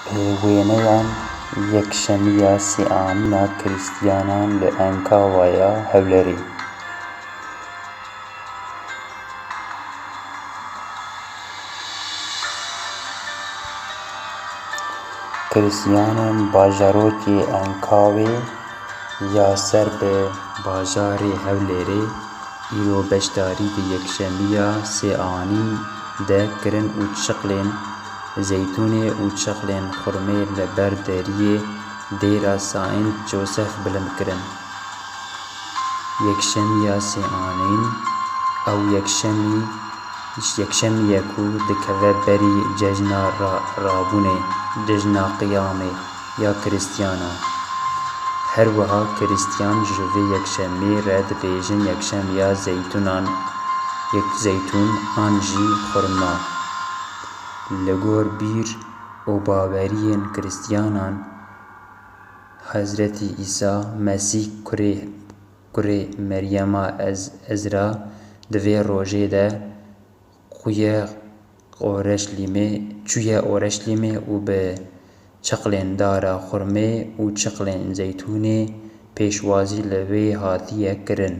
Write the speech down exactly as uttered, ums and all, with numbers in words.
Wêneyan yekşemiya sêanîna Krîstiyanan li Enkawaya Hewlerê. Krîstiyanan bajarokê Enkawê ya ser bi bajarê Hewlêrê îro beşdarî di yekşemiya sêanîn de kirin û çiqlên zeytûnê û çiqlên xurmê li ber deriyê dêra Saint Joseph bilind kirin. Yekşemiya sêanîn, ew yekşemî, yekşemî ye ku dikeve berî cejna ra-, rabûnê, cejna Qiyamê ya Krîstiyanan. Her wiha Krîstiyan ji vê yekşemî re dibêjin yekşemiya zeytûnan, yek zeytûn an jî xurma. Li gor bîr û baweriyên Krîstiyanan, Hezretî Îsa Mesîh kurê, kurê Meryema Ez-, Ezra di vê rojê de xuye Oreşlîmê, çûye Oreşlîmê û bi çiqlên dara xurmê û çiqlên zeytûnê pêşwazî li wê hatiye kirin.